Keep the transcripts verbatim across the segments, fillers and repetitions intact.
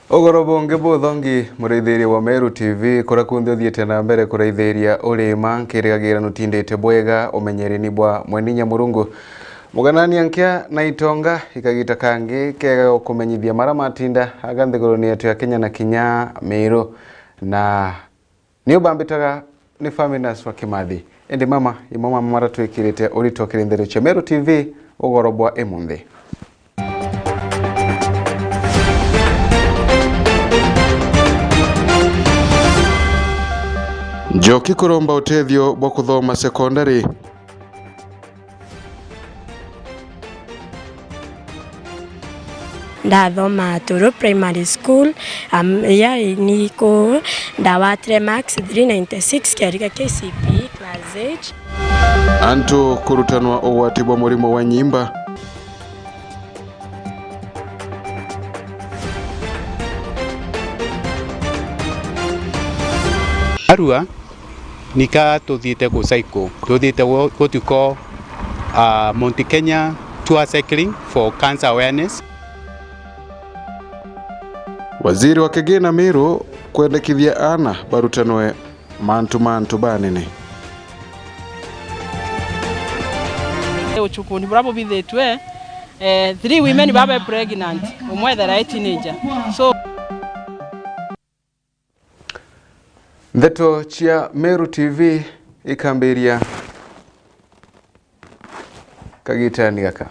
Ugoro bungi buthongi, muraithiria wa Meru T V, kuria kunthe uthiite na mbere kuraithiria urima, nkirigagira nutindite bwega umenyereni bwa Mweninya Murungu. Muganania nkia na itonga, ikagita kangi kega gukumenyithia mara matinda aga nthiguruni yetu ya Kenya na kinya Meru. Na Niu bambitaga ni Faminas wa Kimathi. Indi mama, imo mama maratwikirite urito kiri ndeto cia Meru T V ugoro bwa imunthi. Njoki kuromba utethio bwa kuthoma sekondari. Ndathoma Turu Primary School, am, ya ni ku ndawatire marks three ninety-six kiarika K C P E class eight. Antu kurutanwa ugwati bwa murimo wa nyimba. Arua, nika tuthiite ku cycle, tuthiite wo-, what you call, ah, Mount Kenya tour cycling for cancer awareness. Waziri wa Kigina Meru kwendekithia aana barutanwe mantu mantu banene. Uchukuni buria bubithitue, eh, three women babe pregnant, umwe ethera e teenager. So, Ndeto cia Meru T V ikambiria kagitani gaka.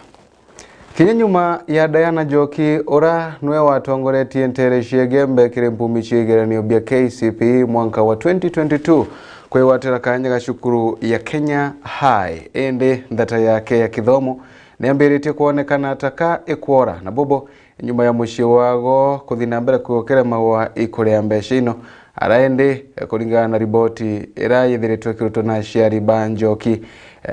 Kinya nyuma ya Diana Njoki, ura niwe watongoretie nteere cia Igembe kiri mpumi cia igeranio bia K C P E mwanka wa twenty twenty-two, kwigwatira kanya ga cukuru ya Kenya High, indi nthata yake ya kithomo niambiritie kwonekana ta ka ikwora, na bobo nyuma ya mucii wago kuthi na mbere kwigukiremagwa ikuria mbeca ino. Ara indi, kuringana na riboti ira yithiritwe ikirutwa na aciari ba Njoki,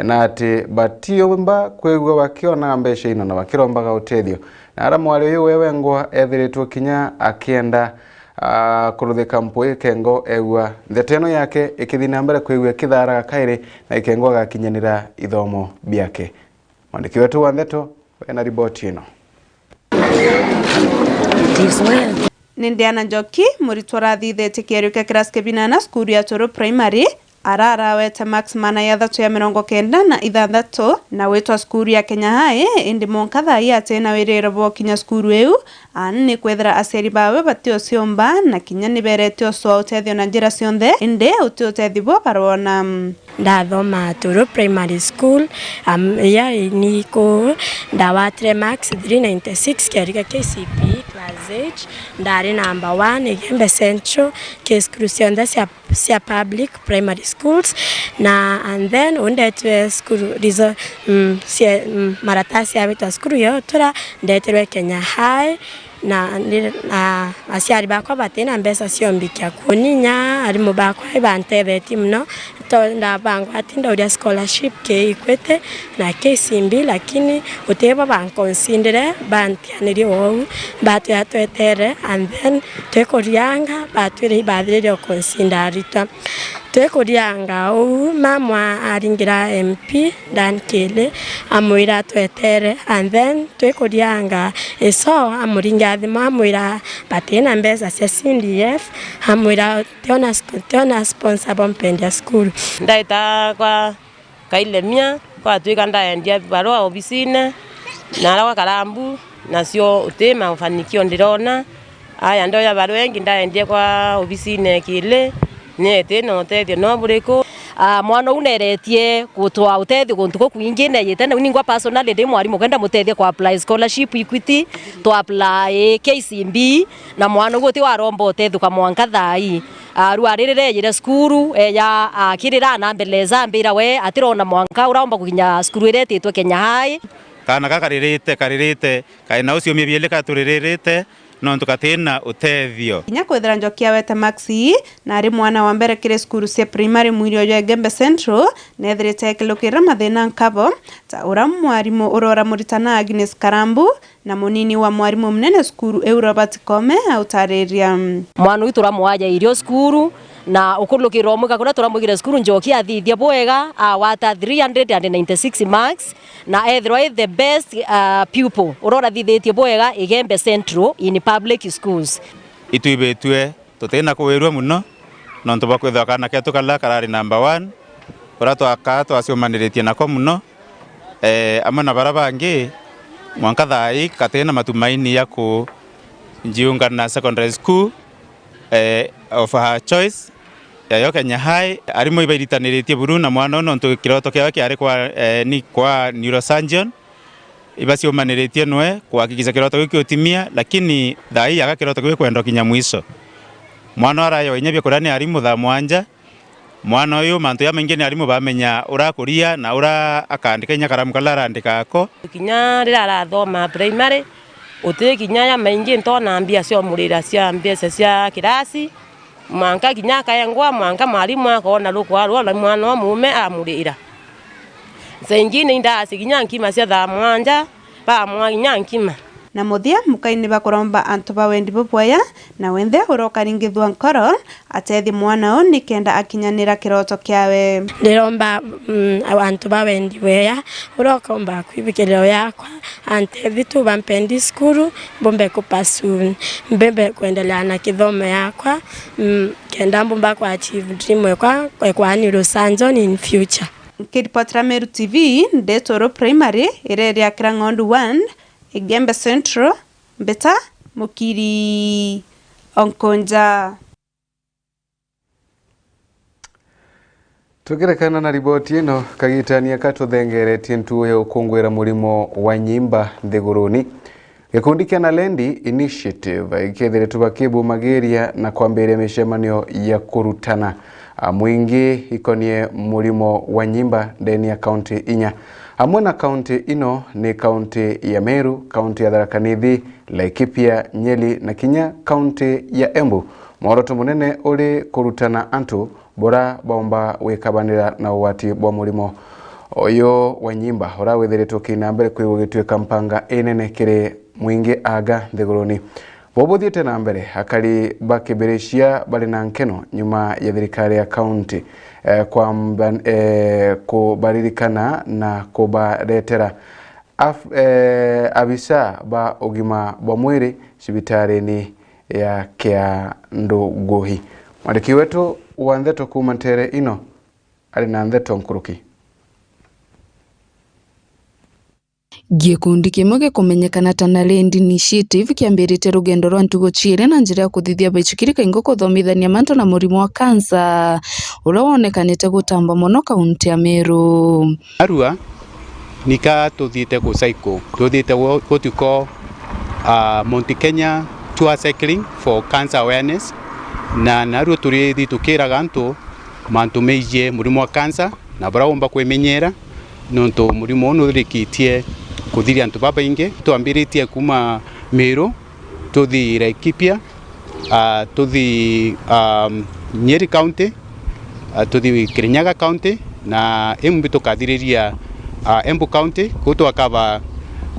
na ati batiumba kwigua bakionaga mbeca ino na bakirombaga utethio. Na ara mwari uyu we wengwa ethiritwe kinya akienda, ah, kuruthika mpwi kengo egua ndeto ino yake ikithi na mbere kwigua ikitharaga kairi na ikengo agakinyanira ithomo biake. Mwandiki wetu wa ndeto ena riboti ino. Ni Diana Njoki, muritwa urathithitie kierio kia kirasi kia binana cukuru ya Toro Primary, ara arawete marks maana ya thatu ya mirongo kenda na ithanthatu, na witwa cukuru ya Kenya High, indi mwanka thaa ii atina wiriro bwa gukinya cukuru iu, Aana ni kwethira aciari bawe batiuciumba, na kinya ni berete ucwaa utethio na njira cionthe, indi uti utethio bwo barona. Ndathoma Turu Primary School, am, ya ni ku ndawatire marks three ninety-six kiarika K C P E class eight, ndari number one Igembe Central, ki cukuru cionthe cia cia public primary schools, na and then undetwe cukuru rizo, mm, cia, mm, maratasi ya witwa cukuru yo tura ndeterwe Kenya High, na, na aciari bakwa batina mbeca cia umbikia kuninya, arimu bakwa ibantethetie muno, to ndabangwa ati ndauria scholarship ki Equity na K C B, lakini utibo bankonsindire, bantianirie ou, batwira twetere, and then twikurianga, batwire ibathiririe ukonsinda aritwa. Twikurianga ou, mamwa aringira M P Dan Kili, amwira twetere, and then twikurianga iso, amuringa thimu, amwira batina mbeca cia C D F, amwira tiona sc-, tiona sponsor bompendia cukuru. Ndaita kwa Kailemia, kwatwika ndaendia barua obisine, na ara gwa Karambu, nacio uti mafanikio ndirona. Aya, ndoya barua ingi ndaendie kwa obisine Kili, ni iti na utethio no buriku. Ah, mwana uu neretie gutwaa utethio guntu gukwingi, neyite nau ningwa personally ndi mwarimu, kenda mutethia ku apply scholarship Equity, to apply K C B, na mwana uu uti waromba utethio ka mwanka thaa ii. Aru aririre ejire cukuru, eja akirira na mbeleza, ambira we atirona mwanka uraomba gukinya cukuru iria ititwe Kenya High. Kaana gaka karirite, karirite, kai na ucio mieri iiri katuriririte, nontu katina utethio. Kinya kwithira Njoki awete marks ii, na ari mwana wa mbere kiri cukuru cia primary mwirio jwa Igembe Central, nethirite ekilukirira mathina nkabo, ta ura mwarimu urora muritana Agnes Karambu, na munini wa mwarimu munene cukuru iu Robert Kome autariria. Mwana uyu turamwaja irio cukuru, na ukulukirira umwe kakuria turamwigire cukuru, Njoki athithia bwega, awata three hundred and ninety-six marks, na ethirwa i the best, uh, pupil uria urathithitie bwega Igembe Central in public schools. Itwibitue tutina kuwirua mono nontu bwa kwithirwa kaana ketu karia karari number one, uria twakaa twaciumaniritie nako mono, eh, amwe na baria bangi, mwanka thaa ii gatina matumaini ya kujiunga na secondary school, eh, of her choice, yayo Kenya High. Arimu ibairitaniiritie buru na mwana uu nontu kiroto kiawe kiari kwa, eh, ni kwa neurosurgeon. Ibaciumaniritie nwe kuhakikisha kiroto kiu kiutimia, lakini thaa ii aga kiroto kiu gikwenda kinya mwisho. Mwana uu araewa inya biakuria ni arimu thaa mwanja. Mwana uyu mantu jamaingi ni arimu bamenya uria akuria na uria akaandika inya karamu karia arandika ako. Kinya riria arathoma primary, guti kinya jamaingi ntona mbia cia umurira cia mbeca cia kirasi. Mwanka kinya akaengwa, mwanka mwarimu akoona rukwa rwa mwana o muume amurira. Saa ingine indaasi kinya nkima cia thaa mwanja, bamwa kinya nkima. Na muthia, mukaini bakuromba antu ba wendi bubwaya, na wenthe urokaringithua nkoro, atethie mwana uu nikenda akinyanira kiroto kiawe. Ndiromba, mm, antu ba wendi bwea, uria ukomba kwibikirira yakwa, antethi tu bampendi cukuru, mbumbe kupasu, mbumbe kuendelea na kithomo yakwa, mm, kenda mbumba kwa achieve dream ekwa, ekwa neurosurgeon in future. Nkiripotera Meru T V, Ndetoro Primary, iria iri Akira Ng'ondu one, Igembe Central, Mbita, Mukiri, Onkonja. Tukirekana na riboti ino, kagitani aka tuthengeretie ntuo ya ukungwira murimo wa nyimba nthiguruni. Gikundi kia Nalendi Initiative ikethiritwe bakibumagiria na kwambiria micemanio ya kurutana, a, mwingi ikonie murimo wa nyimba ndeni ya kaunti inya. Amwe na kaunti ino ni kaunti ya Meru, kaunti ya Tharaka Nithi, Laikipia, Nyeri na kinya kaunti ya Embu. Mworoto munene uri kurutana antu bura baumba gwikabanira na ugwati bwa murimo uyu wa nyimba, ura withiritwe ukina mbere kwigua gituika mpanga inene kiri mwingi aga nthiguruni. Bubuthiite na mbere, akari ba Kibiricia bari na nkeno nyuma ya thirikari ya kaunti, eh, kwamba, eh, kubaririkana na kubaretera af-, eh, abisa ba ugima bwa mwiri cibitarini ya Kiandu Nguhi. Mwandiki wetu wa ndeto kuuma ntere ino ari na ndeto nkuruki. Gikundi kimwe gikumenyekana ta Nalendi Initiative kiambirite rugendo rwa ntugo ciiri na njira ya kuthithia baichukiri kaingo kuthomithania mantu na murimo wa kansa, uria wonekanite gutamba mono kaunti ya Meru. Arua, nika tuthiite ku cycle, tuthiite wo-, what you call, uh, Mount Kenya Tour Cycling for Cancer Awareness, na narua turithi tukiraga antu mantu megie murimo wa kansa na baria umba kwimenyera, nontu murimo uu nurikitie kuthiria antu babaingi. Twambiritie kuuma Meru, tuthi Laikipia, ah, tuthi, um, Nyeri County, ah, tuthi Kirinyaga County, na imbi tukathiriria, ah, Embu County, kuu twakava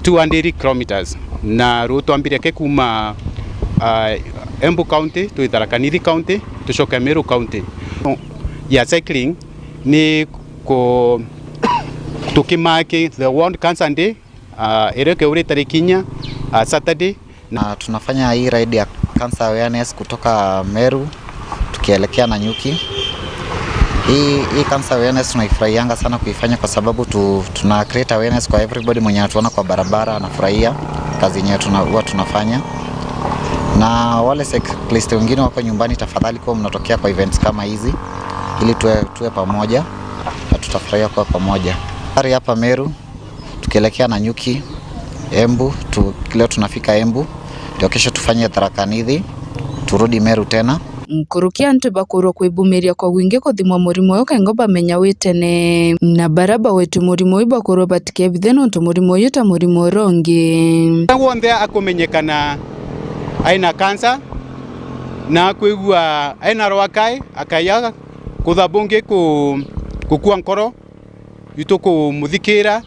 two hundred kilometres. Na ruu twambiria ke kuuma, ah, Embu County, twi Tharaka Nithi County, tucoke Meru County. Ya cycling ni ku-, tukimaki the World Cancer Day, ah, iria ikeurite tariki inya, ah, Saturday. Na tunafanya hii ride ya cancer awareness kutoka Meru tukielekea Nanyuki. Hii, hii cancer awareness tunaifurahianga sana kuifanya kwa sababu tu-, tuna create awareness kwa everybody mwenye anatuona kwa barabara, anafurahia kazi yenye tuna-, huwa tunafanya. Na wale cyclist wengine wako nyumbani, tafadhali kuwa mnatokea kwa events kama hizi ili tuwe, tuwe pamoja na tutafurahia kuwa pamoja. Tayari hapa Meru, tukielekea Nanyuki, Embu, tu-, leo tunafika Embu, ndio kesho tufanye Tharaka Nithi, turudi Meru tena. Nkuruki antu bakurwa kwibumiria kwa wingi kuthimwa murimo uyu kaingo bamenya wi tene, na baria bagwetwe murimo uyu bakurwa batikebithe nontu murimo uyu ta murimo uria ungi. Uria wonthe akumenyekana aina kansa na akwigua aina rwakai, akaia kutha bungi ku-, gukua nkoro, itukumuthikira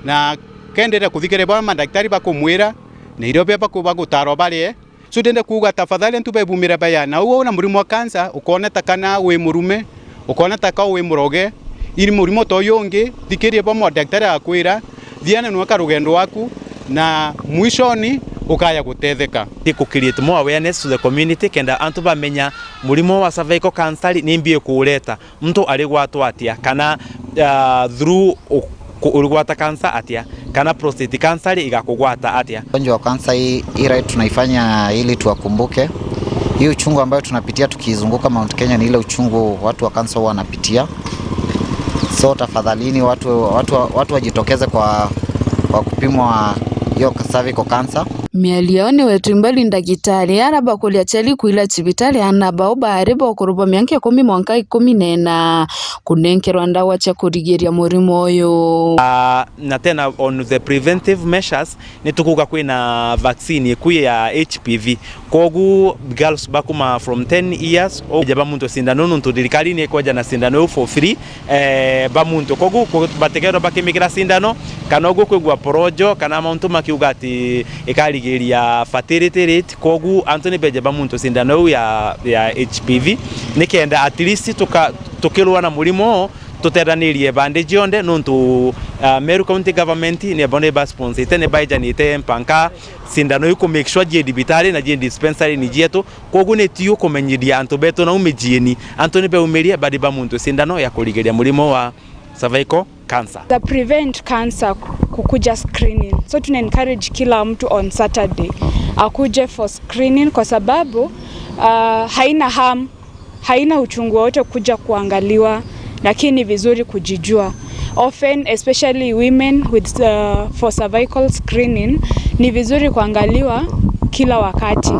na kenderea kuthikira baria madaktari bakumwira na irio bia baku-, bagutara barie. So ndende kuuga tafadhali antu bebumire baya, na uu na murimo wa kansa, ukoona ta kana wi murume, ukoona ta ka wi muroge, iri murimo ta uyu ungi, thikiria bwa madaktari akwira, thiana nweka rugendo rwaku, na mwishoni Ukaya gutetheka. Ni ku create more awareness to the community, kenda antu bamenya murimo wa cervical cancer ni mbi ikureta, muntu arigwatwa atia, kana, ah, through u-, ku-, urigwata cancer atia, kana prostate cancer igakugwata atia. Ugonjwa wa kansa hii, hii ride tunaifanya ili tuwakumbuke hii uchungu ambayo tunapitia tukizunguka Mount Kenya, ni ile uchungu watu wa kansa huwa wanapitia. So tafadhalini, watu, watu, watu wajitokeze kwa, kwa kupimwa hiyo cervical cancer. Miario ni wetu imbali ndagitari ara bakuria aciari kwila cibitari ana bao baari ba ukuru bwa mianka ikumi mwanka ikumi na ina kunenkerwa ndawa cia kurigiria murimo uyu. Ah, na tena on the preventive measures, ni tukuga kwina vaccine iku ya H P V. Kogu girls bakuma from ten years, uja bamuntwe sindano nuntu thirikari ni ikweja na sindano iu for free, eh, bamuntwe. Kogu ku-, bategerwa bakimikira sindano, kana ugu kwigua porojo, kana mauntu makiuga ati ikarigiria fertility rate. Kogu antu ni beje bamuntwe sindano iu ya, ya H P V, nikenda at least tuka-, tukirua na murimo, tutethanirie bande cionthe, nuntu, ah, Meru County Government ni bo ni ba sponsite, ni baijanite mpanka sindano iu ku make sure jie thibitari na jie dispensary ni jietu. Kogu ni tiu kumenyithia antu betu nau mijieni, antu ni beumirie badi bamuntwe sindano ya kurigiria murimo wa cervical cancer. The prevent cancer ku-, kukuja screening. So tuna encourage kila mtu on Saturday akuje for screening kwa sababu, ah, haina harm, haina uchungu wowote kuja kuangaliwa, lakini ni vizuri kujijua. Often, especially women with, uh, for cervical screening, ni vizuri kuangaliwa kila wakati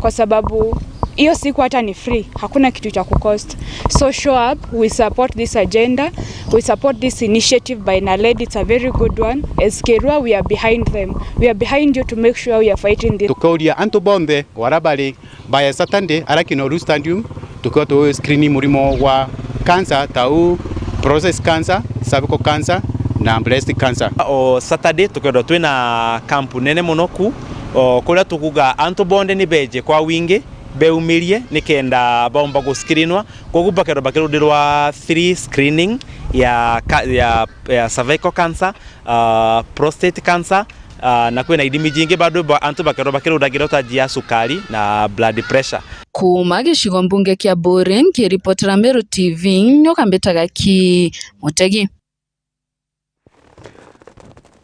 kwa sababu hiyo siku hata ni free, hakuna kitu cha kucost. So show up, we support this agenda, we support this initiative by Naledi, it's a very good one. As Kerua, we are behind them. We are behind you to make sure we are fighting this. Tukauria antu bonthe wara bari by Saturday, ara Kinoru Stadium, tukiwa tu screen murimo wa cancer, ta u prostate cancer, cervical cancer, na breast cancer. O Saturday, tukiwa twina camp nene muno ku, o, kuria tukuga antu bonthe ni beje kwa wingi, beumirie nikenda baumba guscreenwa. Kogu bakerwa bakirudirwa free screening ya ka-, ya, ya cervical cancer, ah, prostate cancer, ah, na kwina ithimi jingi bado ba-, antu bakerwa bakirudagirwa ta jia sukari na blood pressure. Kuuma gicigo mbunge kia Buuri, nkiripotera Meru T V, nyoka mbitaga ki Mutegi.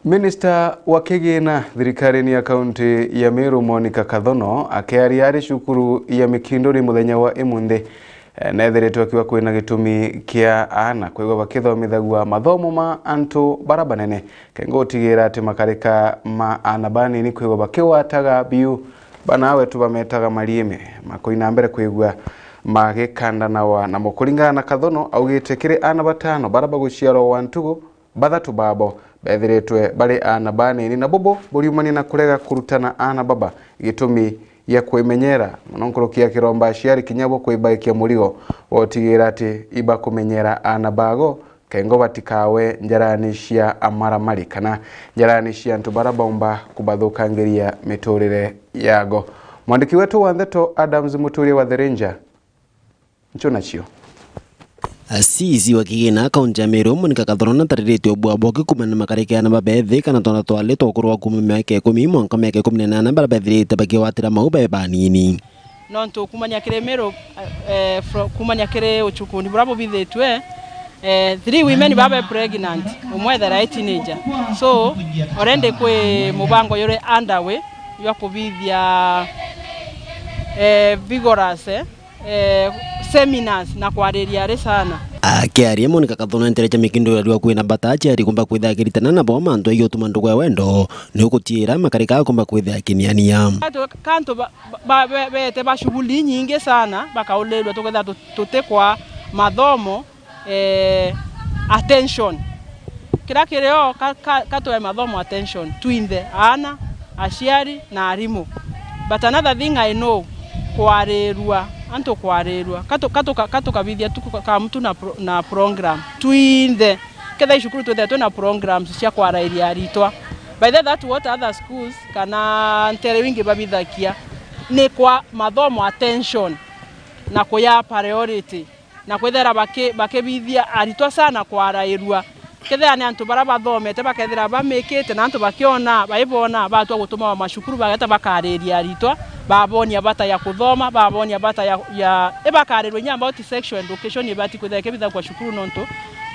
Minista wa kigina thirikarini ya kaunti ya Meru, Monica Kathono, akiaria ari cukuru ya Mikinduri muthenya wa imunthi, eh, nethiritwe akiuga kwina gitumi kia aana kwigwa bakithomithagua mathomo ma antu bara banene, kenga gutigira ati makarika ma aana banini kwigwa bakigwataga biu. Bana awetu bametaga mariimi, makoina mbere kwigua magikandanawa namo. Kuringana na Kathono, augite kiri aana batano bara baguciarwa wa ntugu, bathatu babo bethiritwe bari aana banini, na bubu buriumania na kurega kurutana aana baba gitumi gia kwimenyera mono nkuruki ya kiromba aciari kinya bo kwibaikia murigo wa utigira ati ibakumenyera aana bago, kengo batikawe njarani cia amaramari kana njarani cia antu bara baumba kubathukangiria miturire yago. Mwandiki wetu wa ndeto Adams Muturia wa The Ranger, ncho nacio. C E C wa kigina kaunti ya Meru, Monica Kathono, natariritie ubua bwake kumana na makarika aana babethi kana twana twali twa ukuru wa kuma miaka ikumi mwanka miaka ikumi na inana bara bethirite bakigwatira mau bae banini. Nontu kumania kiri Meru, eh, fro-, kumania kiri uchukuni buria bubithitue, eh, three women babe pregnant, umwe ethera e teenager. So, already kwi mubango yuri underway jwa kubithia, eh, vigorous, eh, eh, seminars na kwariria ari sana. Akiaria, Monica Kathono enterecha mikindo ya rua kwina bata aciari kumba kwithia akiritana nabo mantu aigutuma ndugu ya wendo ni ugutiira makarika akumba kwithia akiniania. Kantu, kantu ba, ba, ba, be-, beete ba shughuli nyingi sana, bakaurirwa tukethira tu-, tutikwa mathomo, eh, attention. Kiria kirio ka, ka, katwe mathomo attention, twinthe, aana, aciari na arimu. But another thing I know, kwarirua, antu kwarirua. Katu-, katuka-, katukabithia tu ka, ka mtu na pro-, na program. Twinthe, kethira i cukuru twithira twina programs cia kwarairia aritwa. By the way, that's what other schools kana ntere wingi babithagia, ni kwa mathomo attention na kuya priority, na kwithira baki-, bakibithia aritwa sana kwarairua. Kethira ni antu bara bathomete, bakethira bamikite na antu bakiona, baibona, batua gutuma macukuru, bageta bakariria aritwa, babonia bata ya kuthoma, babonia bata ya, ya, ibakarirwa inya about sexual education ibati kwithira ikibithagwa cukuru nontu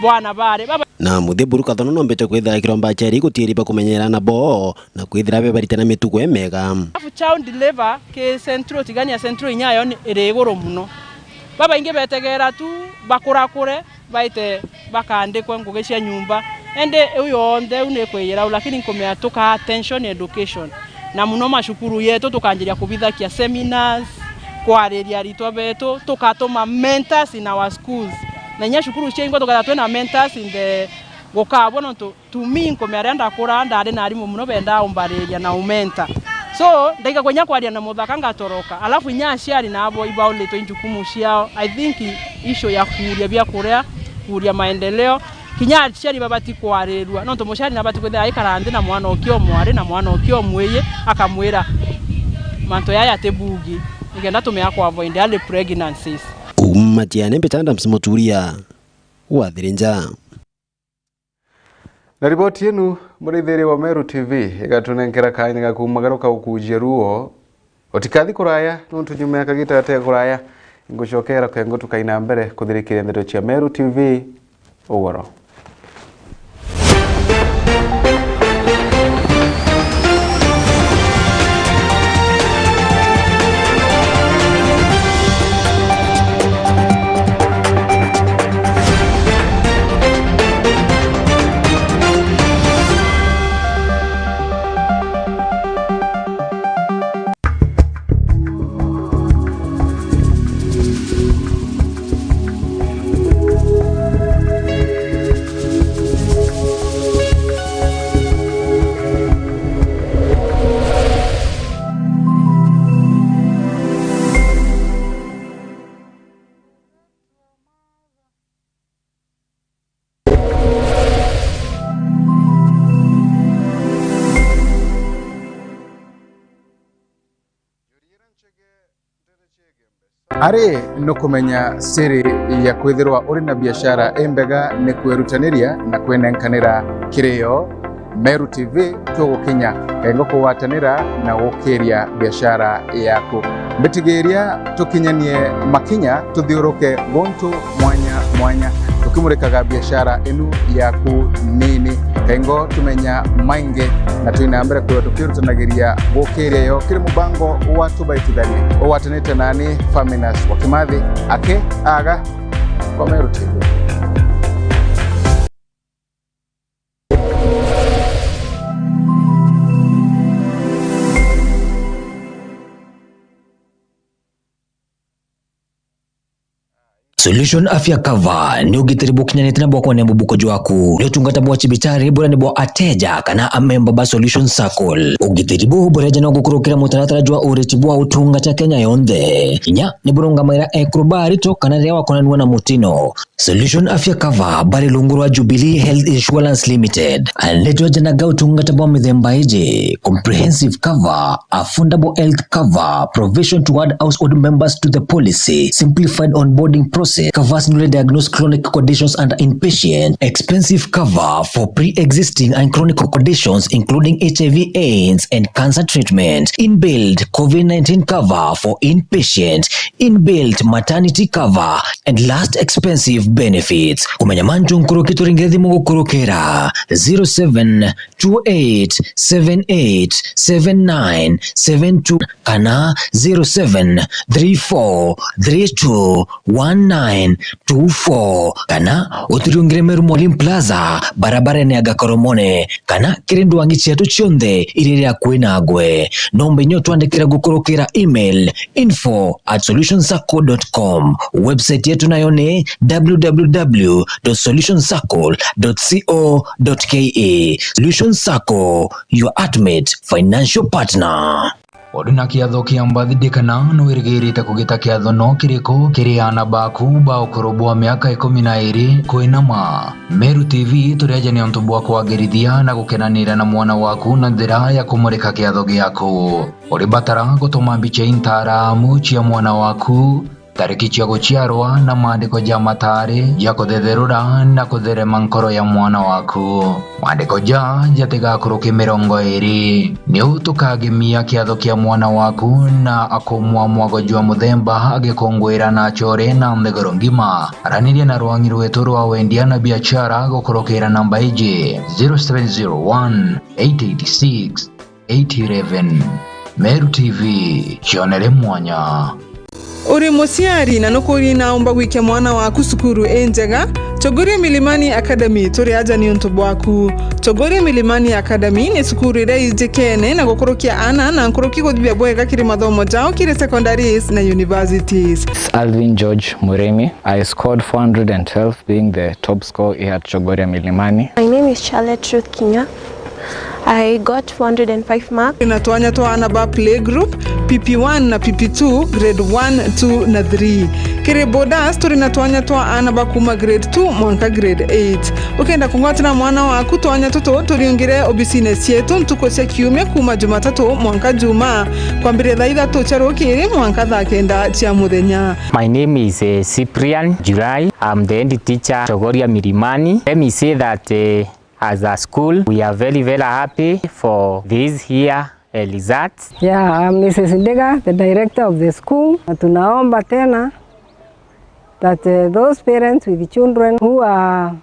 bwana bari baba. Na Muthiburu Kathono nombite kwithira kiromba aciari gutiiri bakumenyera nabo na kwithira bebaritana mitugo imega. Alafu child labour ki Central, Tigania Central inya yo ni iri iguru muno. Babaingi betegera tu bakurakure, baite bakandikwe ngugi cia nyumba. Indi iu yonthe iu ni kwiyira u, lakini nkumea tuka attention education. Na muno macukuru yetu tukanjiria kubithakia seminars, kwariria aritwa betu, tukatuma mentors in our schools. Na inya cukuru ciaingwa tukethira twina mentors in the gukabwa nontu To me, nkumea riria ndakura, ndari na arimu muno bendaa umbariria na umenta. So, ndaigagwa inya kwaria na muthaka ngatoroka. Alafu inya aciari nabo ibauritwe injukumu ciao. I think issue ya kuuria biakuria, kuuria maendeleo, kinya aciari babati kwarirua. Nontu muciari nabati kwithira aikara nthi na mwana uki o mwari na mwana uki o mwiji, akamwira, "Mantu jaya ti bugi," nikenda tumea ku avoid early pregnancies. Kuuma Tiani, Mbita Adams Muturia, wa Thirinja. Na riboti yenu, muraithiria wa Meru T V, igatunenkera kaanya ga kumagaruka gukuujia ruo. Utikathi kuraya, nontu nyuma ya kagita gate kuraya, ingucokera kengo tukaina mbere kuthirikiria ndeto cia Meru T V. Ugoro. Ari nukumenya siri ya kwithirwa uri na biashara imbega ni kwirutaniria na kwinenkanira kiri yo. Meru T V tugukinya kengo kugwatanira na gukiria biashara yaku. Mbitigiria tukinyanie makinya tuthiuruke guntu mwanya mwanya, tukimurikaga biashara inu yaku nini. Kengo tumenya maingi na twina mbere kwithirwa tukirutanagiria gukiria yo kiri mubango wa Tubaitithanie ugwatanite nani Faminas wa Kimathi aki aga kwa Meru T V. Solution Afya Cover ni ugitiri bukinyanite na bwa kwenea mubuko jwaku. Ni utungata bwa cibitari buria ni bwa ateja kana amemba ba Solution Circle. Ugitiri buu bureja no gukurukira mutaratara jwa uriti bwa utungata Kenya yonthe. Kinya ni burungamaira ekuru ba arito kana riria wakonanua na mutino. Solution Afya Cover bari rungu rwa Jubilee Health Insurance Limited. Nitwejanaga utungata bwa mithemba iji: comprehensive cover, affordable health cover, provision to add household members to the policy, simplified onboarding process, covers newly diagnosed chronic conditions and inpatient, expensive cover for pre-existing and chronic conditions including H I V AIDS and cancer treatment, inbuilt covid nineteen cover for inpatient, inbuilt maternity cover, and last expensive benefits. Kumenya mantu nkuruki turingire thimu gukurukira zero seven two eight seven eight seven nine seven two kana zero seven three four three two one nine two four kana uturiungire Meru Molim Plaza, barabarene ya Gakoromone, kana kiri ndwangi cietu cionthe iria iri akui nagwe. Nomba inya utwandikire gukurukira email info at solution circle dot com. Website yetu nayo ni w w w dot solution circle dot co dot k e. Solution Circle, your ultimate financial partner. Uri na kiatho kia birthday kana nwirigirite kugita kiatho no kiriku kiri aana baku ba ukuru bwa miaka ikumi na iri kwinama? Meru T V turi aja ni untu bwa kwagirithia na gukenanira na mwana waku na njira ya kumurika kiatho giaku. Uribatara gutuma mbica intaramu cia mwana waku, tariki cia guciarwa na maandiko ja mataari ja kuthetherura na kutherema nkoro ya mwana waku. Maandiko ja jatigakuruke mirongo iiri. Niu tukagemia kiatho kia mwana waku na akumwa mwago jwa muthemba agikungwira na achore na nthiguru ngima. Araniria na rwangi rwetu rwa wendia na biashara gukurukira namba iji, zero seven zero one, eight eight six, eight eleven. Meru T V, cionere mwanya. Uri muciari na nukuuri naumba gwikia mwana waku cukuru injega? Chogoria Milimani Academy turi aja niuntu bwaku. Chogoria Milimani Academy ni cukuru iria ijikene na gukurukia aana na nkuruki kuthithia bwega kiri mathomo jao kiri secondaries na universities. Alvin George Murimi. I scored four hundred and twelve, being the top score here at Chogoria Milimani. My name is Charlotte Ruth Kinya. I got four hundred and five marks. Turi na twanya twa aana ba playgroup, P P one na P P two, grade one, two na three. Kiri boarders, turi na twanya twa aana ba kuuma grade two mwanka grade eight. Ukenda kungwatira mwana waku twanya tutu, turiungire obisine cietu ntuku cia kiumia kuuma Jumatatu mwanka Jumaa, kwambiria thaa ithatu cia rukiri mwanka thaa kenda cia muthenya. My name is, eh, Cyprian July. I'm the head teacher, Chogoria Milimani. Let me say that, eh, as a school, we are very, very happy for this year, eh, results. Yeah, I'm Missus Ndiga, the director of the school. Na tunaomba tena that, eh, those parents with children who are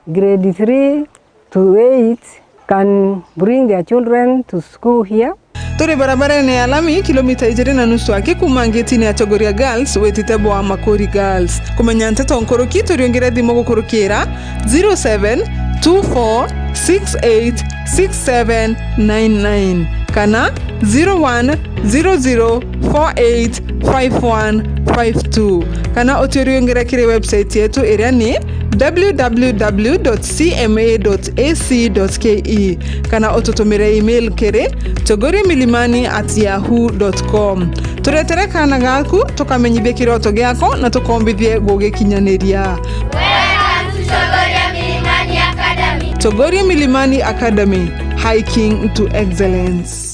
grade three to eight can bring their children to school here. Turi barabarene ya lami, kilomita ijiri na nusu aki kuuma ngetine ya Chogoria Girls witite bwa Makuri Girls. Kumenya nteto nkuruki, turiungire thimu gukurukira zero seven two four six eight six seven nine nine kana zero one zero zero four eight five one five two, kana utiuriungire kiri website yetu iria ni w w w dot c m a dot a c dot k e, kana ututumire email kiri chogoria milimani at yahoo dot com. Turetere kaana gaku, tukamenyithie kiroto giako na tukombithie gugikinyaniria. Welcome to Chogoria Milimani Academy. Chogoria Milimani Academy, hiking to excellence.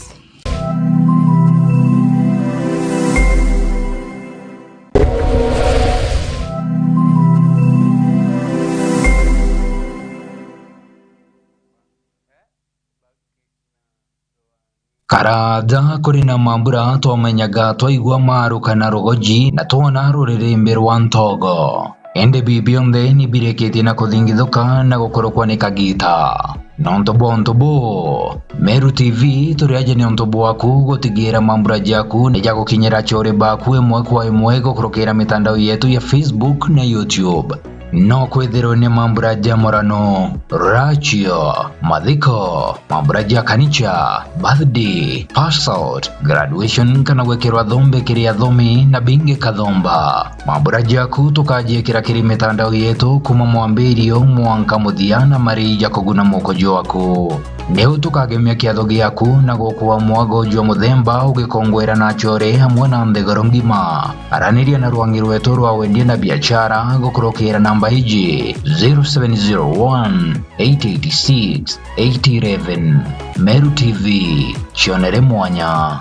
Karaja kuri na mambura twamenyaga twaigua maru kana rugoji na twona ruririmbi rwa ntogo. Indi bi bionthe ni birikitie na kuthingithuka na gukurukwa ni kagita. Nontu bwa untu buu, Meru T V turi aja ni untu bwaku gutigira mambura jaku ni jagukinyira achore baku imwe kwa imwe gukurukira mitandao yetu ya Facebook na YouTube. No kwithirwe ni mambura ja murano, rachio, mathiko, mambura ja kanicha, birthday, pass out, graduation kana gwikirwa thombe kiri athomi na bingi kathomba. Mambura jaku tukajiikira kiri mitandao yetu kuma mwambirio mwanka muthia na mari ja kuguna moko jwaku. Niu tukagemia kiatho giaku na gukua mwago jwa muthemba ugikongwera na achore amwe na nthiguru ngima. Araniria na rwangi rwetu rwa wendia na biachara gukurukira namba iji, zero seven zero one, eight eight six, eight eleven. Meru T V, cionere mwanya.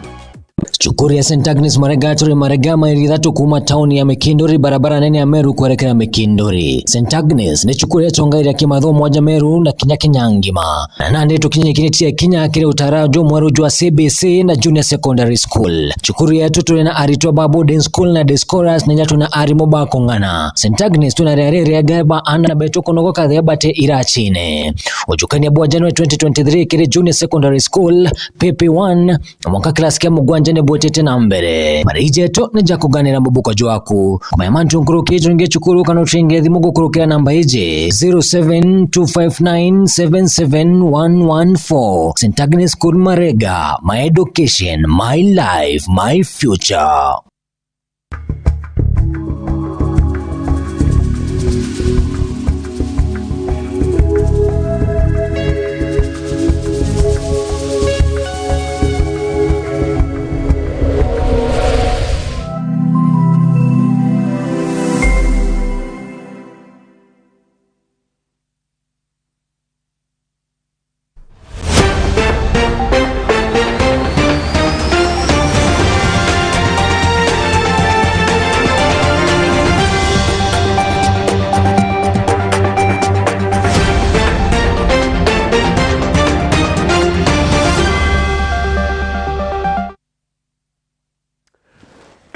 Cukuru ya Saint Agnes Marega turi Marega, maili ithatu kuuma tauni ya Mikinduri, barabara nene ya Meru kwerekera Mikinduri. Saint Agnes ni cukuru yacongairia kimathomo aja Meru na kinya Kenya ngima. Na nandi tukinyikiritie kinya kiri utara jumweru jwa C B C na Junior Secondary School. Cukuru yetu turi na aritwa ba boarding school na day scholars na inya tuna arimu ba kung'ana. Saint Agnes tuna riari riega ba ana betu kunogoka thea bate irachine. Ujukania bwa January twenty twenty-three kiri Junior Secondary School, P P one, na mwanka class kia mugwanja ni bwitite na mbere. Mariji jetu ni ja kuganira mubuko jwaku. Kumenya mantu nkuruki, turinge cukuru kana uturinge thimu gukurukira namba iji, zero seven two five nine seven seven one one four. Saint Agnes School Marega, my education, my life, my future.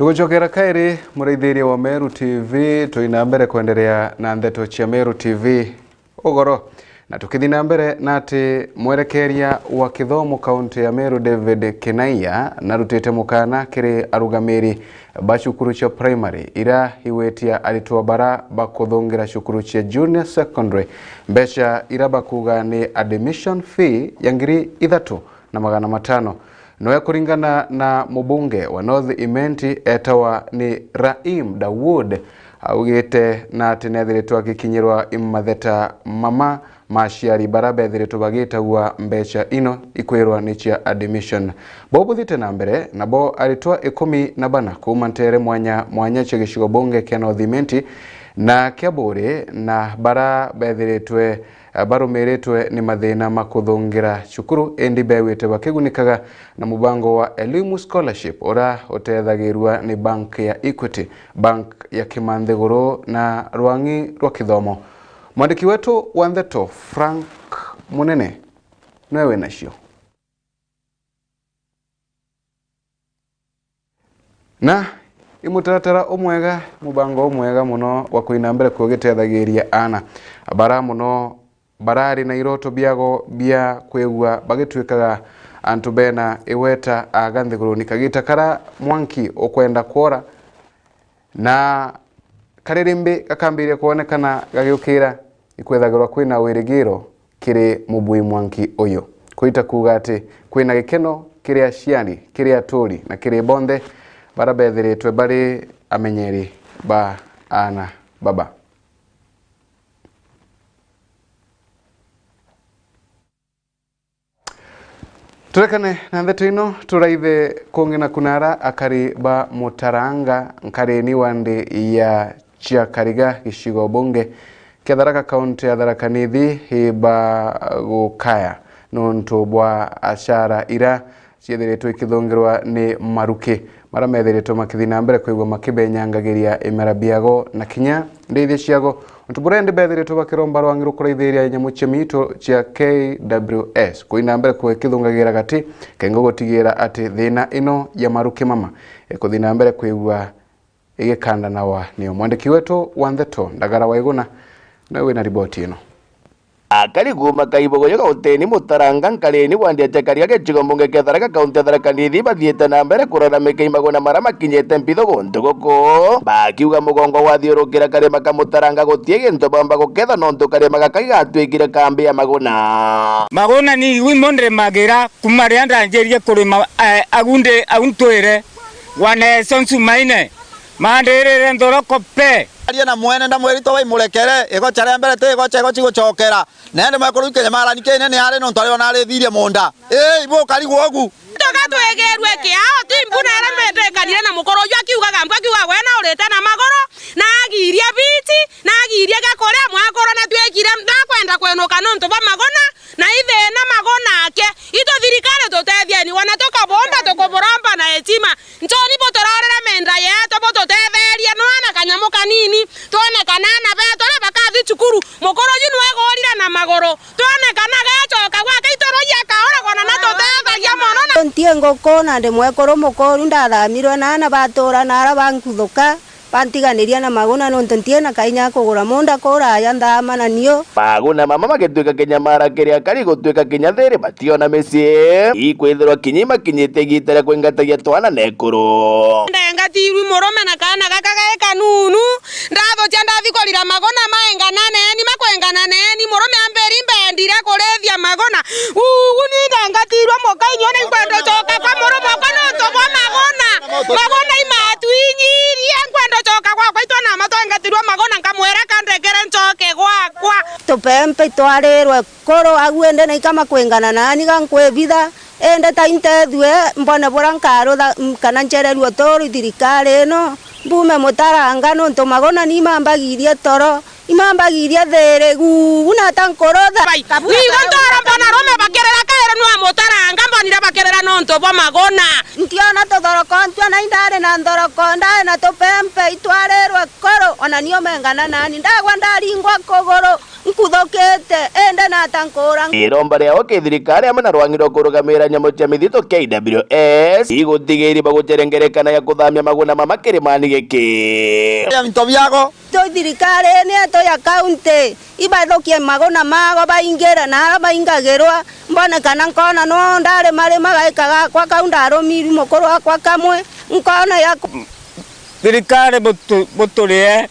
Tugucokera kairi, muraithiria wa Meru T V, twina mbere kwenderea na ndeto cia Meru T V. Ugoro. Na tukithi na mbere na ati mwerekeria wa kithomo kaunti ya Meru David Kinaia narutite mukana kiri arugamiri ba cukuru cia primary ira igwitia aritwa bara bakuthungira cukuru cia junior secondary mbeca ira bakuga ni admission fee ya ngiri ithatu na magana matano. Noe kuringana na mubunge wa North Imenti etawa ni Raim Dawood, augite na ati nethiritwe agikinyirwa i matheta mama ma aciari bara bethiritwe bagitagua mbeca ino ikwirwa ni cia admission. Bo buthite na mbere, nabo aritwa ikumi na bana kuuma ntere mwanya mwanya cia gicigo bunge kia North Imenti na kia Buuri na bara bethiritwe barumiritwe ni mathina ma kuthungira cukuru, indi bewite bakigunikaga na mubango wa Elimu Scholarship, ura utethagirua ni bank ya Equity, bank ya Kimanthiguru na rwang'i rwa kithomo. Mwandiki wetu wa ndeto Frank Munene niwe winacio. Na i mutaratara umwega, mubango umwega muno wa kwina mbere kugiteethagiria aana bara muno barari na iroto biago bia kwigua bagituikaga antu bena igweta aga nthiguruni. Kagita kara mwanki ukwenda kwora, na karirimbi gakambiria kwonekana gagiukira, ikwethagirwa kwina wirigiro kiri mubui mwanki uyu. Kwita kuuga ati kwina gikeno kiri aciari, kiri aturi na kiri bonthe bara bethiritwe bari amenyeri ba aana baba. Turekane na ndeto ino, turaithe kungi na kunara akari ba Mutaranga, nkarini wa ndi ya Chiakariga, gicigo bunge kia Tharaka, kaunti ya Tharaka Nithi, ibagukaya nuntu bwa acara ira ciethiritwe ikithungirwa ni maruki, maria methiritwe makithi na mbere kwigua makibenyangagiria imera biago na kinya ndithia ciago. Untu buria indi bethiritwe bakiromba rwangi rukuraithiria nyamu cia miito cia K W S kuthi na mbere kwikithungagira gati, kengo gutigira ati thina ino ya maruki mama ikuthi na mbere kwigua igikandanawa nio. Mwandiki wetu wa ndeto Ndagara Waiguna niwe wina riboti ino. Akari kuuma Kaibogoyo kauteni Mutaranga nkarini wa ndi ya Chiakariga gicigo mbunge kia Tharaka kaunti ya Tharaka Nithi bathiite na mbere kuraramika i maguna maria makinyite mpitho guntu guku, bakiuga mugongo wathiurukira karima ka Mutaranga guti gintu bamba guketha nontu karima gaka gigatwikire kambi ya maguna. Maguna ni igu imo ndirimagira kuma riria ndanjirie kurima, eh, agu ndi, au ntwire, wana Yesu Nsumaine, mandirire nthoroko pe. Aria na mwene ndamwira, "Itwe waimurekere, igocha ria mbere ti igocha, igochi guchokera." Na indi mwekuru ikinyamara ni kinene ari nontu ari ona arithirie munda. Ii, ibu ukari gwogu. Tuga twigirue kiao, ti mbu na aria mbetekanire na mukuru uju akiugaga mbu, akiuga we na urite na maguru, na agiirie biti, na agiirie gia kuria mwakuru, na twikire ndakwenda kwinuka nontu bwa maguna, na ithina maguna ake. Itu thirikari tutethie ni wana tukabomba, tukuburomba na heshima. Njoni buturorere menda yetu, bututetherie, nwana kanyamu kanini, twone kana aana betu aria bakathi cukuru. Mukuru uju niwe guurire na maguru, twone kana gacoka gwake, ituruji akauragwa na natutethagia mono na. Ntie nguku na ndi mwekuru mukuru, ndathamirwe na aana batura na aria bankuthuka, bantiganiria na maguna, nontu ntie na kainya kugura munda kuraya nthama na niu. Maguna mama magitwika kinyamara kiria kari gutwika kinya thiri bationa micii. Ikwithirwa kinya imakinyite igiita ria kwingatagia twana na ekuru. Ndengatirwi murume na kaana gaka ge kanunu. Ndathukia ndathi kurira maguna maengana neni, makwengana neni. Murume ambiri mbendire kurithia maguna. Ugu ni ndengatirwe muka inyuo, ni nkwenda ucoka kwa murume okwa nontu bwa maguna. Maguna imatwinyirie, nkwenda ucoka gwakwa, itwana ama twengatirwe maguna, nkamwira kandekere ncoke gwakwa. Tupempe itwarirwe kuru, agu indi naika makwingana nani gankwibitha, indi ta intethue mbone buria nkarutha, m-, kana nchererue uturi thirikari ino, mbume Mutaranga, nontu maguna ni mambagirie toro, imambagirie thiri, gugu nata nkurutha. Bai, nigo ntoro mbona arume bakirira kairi nwa Mutaranga, mbonire bakirira nontu bwa maguna. Ntiona tuthoroko, ntiona indari na nthoroko, ndari na tupempe, itwarirwe kuru, ona nio mengana nani, ndagwa ndaringwa kuguru. Nkuthukite, indi nata nkura? Iromba riao ki thirikari amwe na rwangi rwa kurugamira nyamu cia mithito K W S igutigiri bagucerengerekana ya kuthamia maguna mama kirimani giki. Into biago. Tu thirikari ni yetu ya kaunti, ibathukie maguna mago baingire na ara baingagirwa, mbone kana nkona no ndarima rima gaika gakwa kau ndarumiru mukuru wakwa kamwe, nkona ya ku- Thirikari butu-, buturie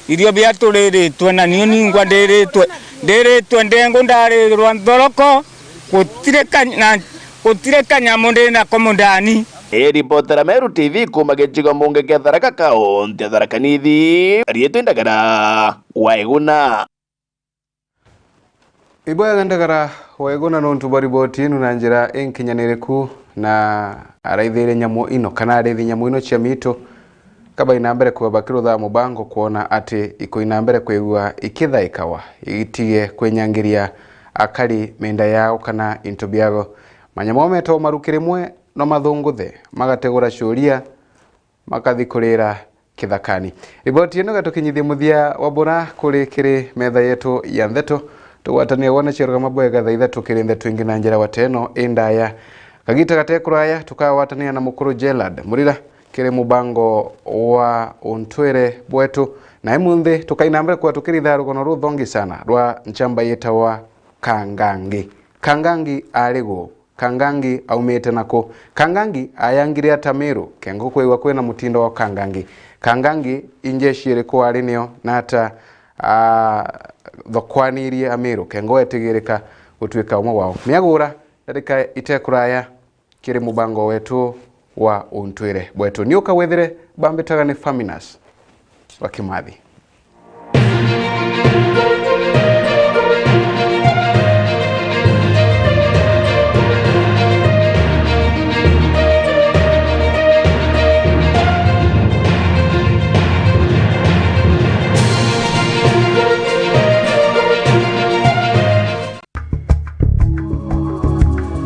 irio bia turiritwe, na niu ningwa ndiritwe, ndiritwe ndengu ndarirwa nthoroko, gutire ka-, na gutire kanyamu ndi nako mundani. Ni ripotera Meru T V kuuma gicigo mbunge kia Tharaka, kaunti ya Tharaka Nithi, riitwa Ndagara wa Iguna. Ibwega Ndagara wa Iguna nontu bwa riboti inu na njira inkinyaniriku, na araithirie nyamu ino kana arithi nyamu ino cia miitu, kabaina mbere kwigua bakiruthaa mubango kwona ati ikoina mbere kwigua ikithaikawa, itige kwinyangiria akari mienda yao kana into biago. Manyamu ao metagwa maruki rimwe no mathunguthe, magategura curia, makathi kurira kithakani. Riboti ino igatukinyithia muthia wa bura kuri kiri metha yetu ya ntheto. Tugwatania wone ciarugama bwega thaa ithatu kiri ntheto ingi na njira wateno indaya. Kagita gate kuraya tukagwatania na mukuru Gerald Murira kiri mubango wa untwire bwetu, na imunthi tukaina mbere kwa tukiritha rugono ruthongi sana rwa nchamba yetawa Kangangi. Kangangi ari gu? Kangangi aumite naku? Kangangi ayangire ata Meru? Kengo kwigua kwina mutindo wa Kangangi. Kangangi injeshi iriku ari nio na ata, ah, thokwanirie Ameru? Kengo etigirika gutuika umwe wao. Miagura, ndarika itekuraya kiri mubango wetu wa untwire bwetu. Niuka withire bambitaga ni Faminas wa Kimathi.